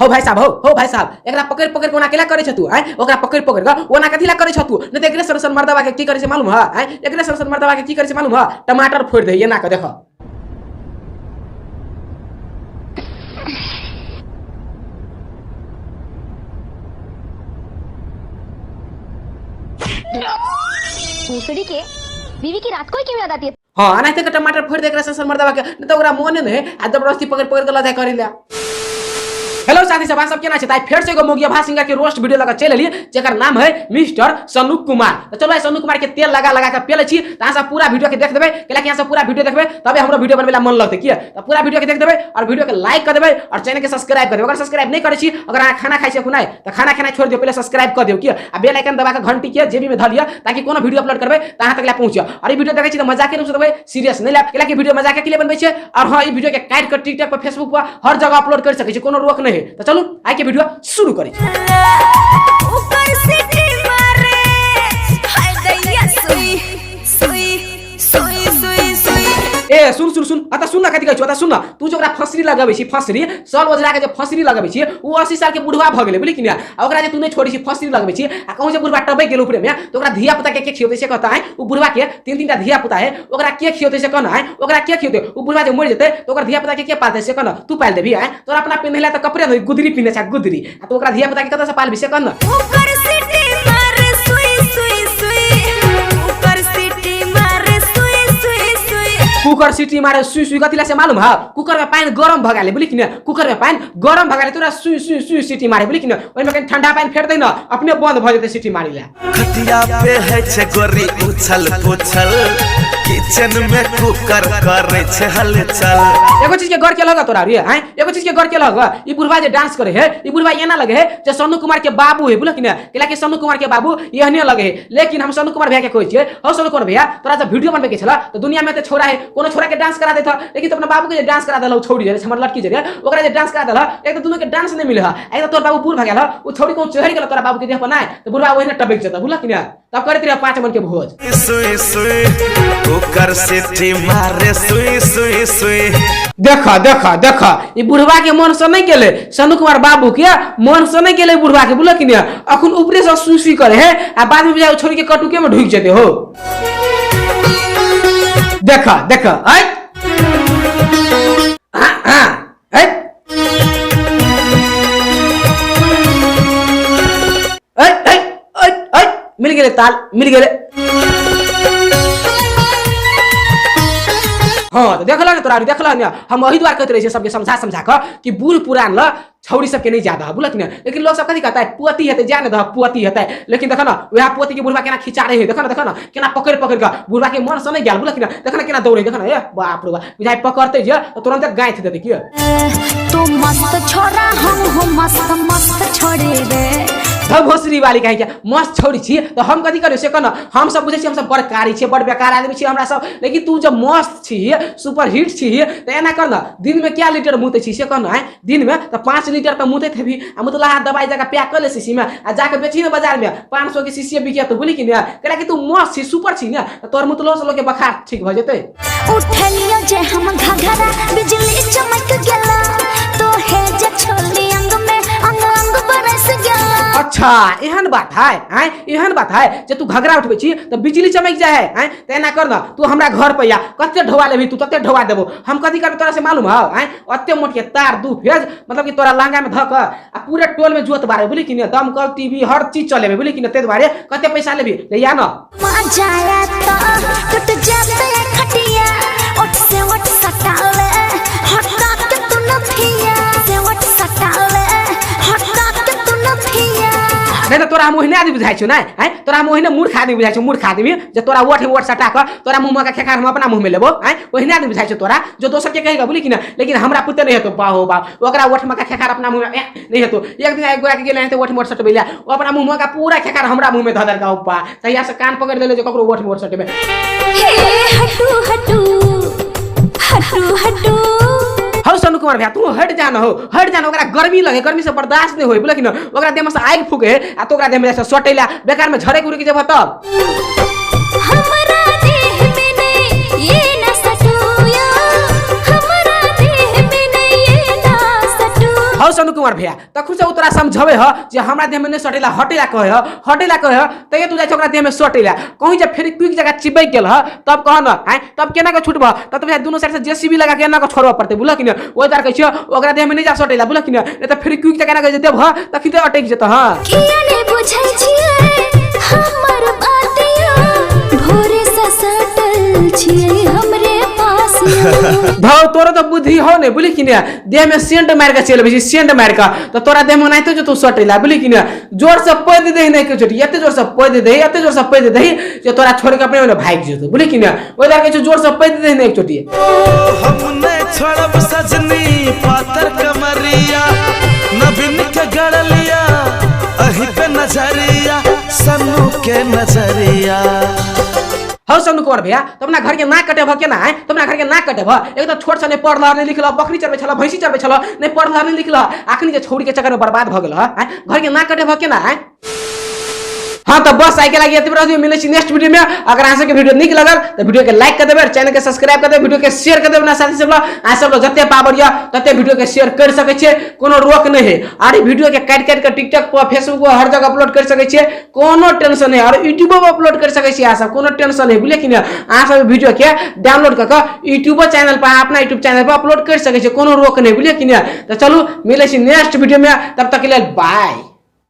हो भाई साहब, हो भाई साहब, एकरा पकड़ पकड़ के ओना केला करे छ तू? आय ओकरा पकड़ पकड़ के ओना कथी ला करे छ तू? नहीं त एकरे सन सन मर्दवा के की करे छै मालूम है? आय एकरे सन सन मर्दवा के की करे छै मालूम है? टमाटर फोड़ दे एना के देख। भोसड़ी के बीवी की रात को ही क्यों याद आती है? हाँ, एनाहिते के टमाटर फोड़ दे एकरा सन सन मर्दवा के, नहीं त ओकरा मोने नहीं आ जबरदस्ती पकड़ पकड़ के ल जाय करे ला। हेलो साथी सब, सब केना छै? त आइ फेर से एगो मोगिया भा सिंगर के रोस्ट वीडियो लगा चलि एलियै, जेकर नाम है मिस्टर सनु कुमार। त चलो आइ सनु कुमार के तेल लगा लगा के पेले छी, त अहाँ सब पूरा वीडियो के देख देबै, कैला कि अहाँ सब पूरा वीडियो देखबै तबे हमरो वीडियो बनबै ला मन लगतै। किया त पूरा वीडियो के देख देबै और वीडियो के लाइक कर देबै और चैनल के सब्सक्राइब कर देबै। अगर सब्सक्राइब नहीं करै छी, अगर अहाँ खाना खाइ छी अखुनाइ त खाना खेनाइ छोड़ि दियौ, पहिले सब्सक्राइब कर दियौ। किया आ बेल आइकन दबा के घंटी के जेबी में धऽ लिअ, ताकि कोनो वीडियो अपलोड करबै त अहाँ तक ला पहुँच। और ई वीडियो देखै छी त मजाके रूप से देखबै, सीरियस नहीं लेब, कैला कि वीडियो मजाके के लिए बनबै छै। और हाँ, ई वीडियो के काटि के टिकटॉक पर, फेसबुक पर हर जगह अपलोड कर सकै छी, कोनो रोक नहीं है। त चलू आइ के वीडियो शुरू करै छी। ऊपर सीटी मारे हाय दैया सुई सुई सुई सुई सुई। ए सुन सुन सुन, अतः सुन ना, कथी कहै छौ? अतः सुन ना, तू जो ओकरा फसरी लगबै छी, फसरी साल ओझरा के जे फसरी लगबै छी, उ 80 साल के बुढ़वा भऽ गेलै, बुझली कि नहि? आ ओकरा जे तू नहि छोड़ै छी, फसरी लगबै छी, आ कहूँ जे बुढ़वा टपकि गेल ऊपरे में त ओकरा धिया पुता के के खियौतै से कहता है? उ बुढ़वा के तीन तीन टा धिया पुता है, ओकरा के खियौतै से कहना है? ओकरा के खियौतै? उ बुढ़वा जे मरि जेतै त ओकर धिया पुता के के पालतै से कहना? तू पालि देबही? आँय, तोरा अपना पिन्है ला त कपड़े नहि, गुदरी पिन्है छै गुदरी, आ तू ओकरा धिया पुता के कतऽ से पालबी से कहना? ऊपर सीटी मारे सुई सुई सुई, ऊपर सीटी मारे सुई सुई सुई। कुकर सीटी मारे सुई सुई कथी ला से मालूम है? कुकर में पानि गरम भऽ गेलै, बुझली कि नहि? कुकर में पानि गरम भऽ गेलै, तोरा सुई सुई सुई सीटी मारे, बुझली कि नहि? ओहिमे कनि ठंडा पानि फेर दे न, अपने बंद भऽ जेतै सीटी मारै ला। खटिया पे है छे गोरी उछल पुछल, किचन में कुकर करे छे हलचल। एगो चीज के गौर केलहक तोरा रे? आँय, एगो चीज के गौर केलहक? ई बुढ़वा जे डांस करे है, ई बुढ़वा एना लगे है जे सनु कुमार के बाबू है, बुझलक कि नहि? कैला कि सनु कुमार के बाबू एहने लगे है। लेकिन हम सनु कुमार भैया के कहै छियै, हौ सनु कुमार भैया, तोरा जब वीडियो बनबै के छला त दुनिया में त छोरा है, कोनो छोरा के डांस करा देत, लेकिन तू अपना बाबू के जे डांस करा देलहु, छौड़ी जे हमर लड़की जे रे, ओकरा जे डांस करा देलह, एक त दुनू के डांस नहि मिले है, एक त तोर बाबू बूढ़ भऽ गेल है, उ छौड़ी कहूँ चढ़ि गेल तोरा बाबू के देह पर नहि त बुढ़वा ओहिना टपकि जेतौ, बुझलक कि नहि? तब करैत रह 5 मन के भोज। सुई सुई कुकर सीटी मारे सुई सुई सुई। देखा देखा देखा, ई बुढ़वा के मन से नहीं गेलै, सनु कुमार बाबू के मन से नहीं गेलै बुढ़वा के, बुझलक कि नहि? अखन ऊपरे से सुई सुई करे है आ बाद में बुझाय छोड़ी के कटुके में ढुकि जेतै हो। देखा देखा, आय हाँ, हाँ, ऐ। ऐ, ऐ, ऐ, ऐ, मिल गेलै ताल, मिल गेलै। हाँ, तो देखल ने तोरा, देखल ने, हम एही दुआरे कहैत रहै छियै सबके समझा समझा कऽ कि बूढ़ पुरान ल छौड़ी सबके नहीं ज्यादा, बुझलक ने? लेकिन लोग सब कथी कहता है, पोती हेतै जा ने दह, पोती हेतै। लेकिन देख न वएह पोती के बुढ़वा केना खिंचा रहे है, देख न, देख न केना पकड़ पकड़ कऽ बुढ़वा के मन से नहीं गेल, बुझलक ने? देख न केना दौड़े, देख न, ए बाप रे बाप, बुझाइ पकड़तै जे तऽ तुरंते गाँथि देतै। की तू मस्त छोरा, हम हो मस्त मस्त छोड़े रे। धब भोसड़ी वाली कहे के मस्त छोड़ी छी, तो हम कथी करियो से कहना? हम सब बुझै छी हम सब बड़ कारी छियै, बड़ बेकार आदमी छियै हमरा सब, लेकिन तू जब मस्त छी, सुपर हिट छी, तऽ एना कर न, दिन में क्या लीटर मुतै छी से कहना? आँय, दिन में तऽ 5 लीटर तऽ मुतैत हेबही, आ मुतलाहा दवाई जकाँ पैक कऽ ले शीशी में आ जाके बेचही ने बाजार में, 500 के शीशी बिकेतौ, बुझली कि नहि? कैला कि तू मस्त छी, सुपर छी ने, तऽ तोहर मुतलो से लोग के बखार ठीक भऽ जेतै। उठलियो जे हम घघरा, बिजली चमक गेला, तो हे जे छोली अंग में अंग अंग बरस गेला। अच्छा एहन बात है? आँय, एहन बात है जे तू घघरा उठबै छी तऽ बिजली चमक जाय है? आँय, तऽ एना कर न, तू हमरा घर पर आ, कते ढोआ लेबही तू तते ढोआ देबो। हम कथी करबै तोरा से मालूम हौ? आँय, ओते मोट के तार 2 फेज मतलब कि तोरा लहंगा में धऽ कऽ आ पूरे टोल में जोत बारे, बुझली कि नहि? दमकल टीवी हर चीज चलेबै, बुझली कि नहि? ताहि दुआरे कते पैसा लेबही ले आ न। मजा आया तो टूट जाते खटिया, ओठ से ओठ सटाले हटा के तू न थिया, से ओठ सटाले हटा के तू न थिया। नहीं तो तोरा हम ओहिने आदमी बुझाइ छौ नै? आँय, तोरा हम ओहिने मूर्ख आदमी बुझाइ छौ, मूर्ख आदमी जे तोरा ओठ ओठ सटा कऽ तोरा मुँह में खेखार हम अपना मुँह में लेबो। आँय, ओहिने आदमी बुझाइ छौ तोरा जो दोसर के कहेगा, बुझली कि नहि? लेकिन हमरा पुते नहीं हेतौ, बाहो बाप, ओकरा ओठ में खेखार अपना मुँह में नहीं हेतौ। एक दिन एक गोरा के गेलै ओठ में ओठ सटबै ला, ओ अपना मुँह में पूरा खेखार हमरा मुँह में धऽ देलकै, बा तहिया से कान पकड़ि देले जे ककरो ओठ में ओठ सटेबै। हे हटू हटू हटू हटू। हौ सनु कुमार भैया, तू हट जा न हो, हट जा न, ओकरा गर्मी लगे, गर्मी से बर्दाश्त नहीं होय, बुझलक कि न? ओकरा देह में से आगि फूके आ तो ओकरा देह में से सटैला, बेकार में झड़े उड़े के जब तब। हमरा देह में नहीं ये न सटूया, हमरा देह में नहीं ये न सटू। हौ हौ सनु कुमार भैया, तखन से ओ तोरा समझावे ह जे हमरा देह में नहीं सटेला, हटेला कहे ह, हटेला कहे ह, तैयो तू जाइ छ ओकरा देह में सटेला। कहीं जब फेर क्विक जगह चिपक गेल ह तब कह न, आँय तब केना के छुटबह? तब तो दुनू साइड से जेसीबी लगा के एना के छोड़बऽ पड़तै, बुझलह कि नहि? ओहि दुआरे कहै छियौ ओकरा देह में नहीं जा सटेला, बुझलह कि नहि? नहीं तऽ फेर क्विक जगह एना के देबह तखन तऽ अटकि जेतह। हँ किया ने बुझै छियै हमर बातिया, भोरे से सटल छियै हमरे पास यौ। धौ तोरो तऽ बुद्धि हो ने, बुझली कि नहि? देह में सेंट मारि के चलि अबै छी, सेंट मारि के तऽ तोरा देह में ओनाहिते जो तू सटेला, बुझली कि नहि? जोर से पैद दही नहि किछु, एते जोर से पैद दही, एते जोर से पैद दही जे तोरा छोड़ के अपने भागि जेतौ, बुझली कि नहि? ओहि दुआरे कहै छियौ जोर से पैद दही नहि एक चोटी। हम नहीं छोड़ब सजनी पातर कमरिया, नवीन के गड़लिया अही पे नजरिया, सन्नू के नजरिया। हौ सन्नू कुमार भैया, तो अपना घर के नाक कटेबह केना है? तो अपना घर के नाक कटेबह? एक तो छोट से नहीं पढ़ल नहीं लिखल, बकरी चरबै छल, भैंसी चरबै छल, नहीं पढ़ल नहीं लिखल, अखनी जे छौड़ी के चक्कर में बर्बाद भऽ गेल है, घर के नाक कटेबह केना है? हाँ तो बस आइ के लागी एतबे रहत, मिलै छी नेक्स्ट वीडियो में। अगर अहाँ सबके वीडियो नीक लगल तऽ वीडियो के लाइक कर देबै, चैनल के सब्सक्राइब कर देबै, वीडियो के शेयर कर देबै अपना साथी सब लग। अहाँ सब लोग जते पावर यऽ तते वीडियो के शेयर कर सकै छियै, कोनो रोक नहि है। आर ई वीडियो के काटि काटि के टिकटॉक पर, फेसबुक पर हर जगह अपलोड कर सकै छियै, कोनो टेंशन नहि। और यूट्यूबो पर अपलोड कर सकै छियै अहाँ सब, कोनो टेंशन नहि, बुझलियै कि नहि? अहाँ सब वीडियो के डाउनलोड कऽ के यूट्यूबो चैनल पर, अपना यूट्यूब चैनल पर अपलोड कर सकै छियै, कोनो रोक नहि, बुझलियै कि नहि? तऽ चलू मिलै छी नेक्स्ट वीडियो में, तब तक के लेल बाय।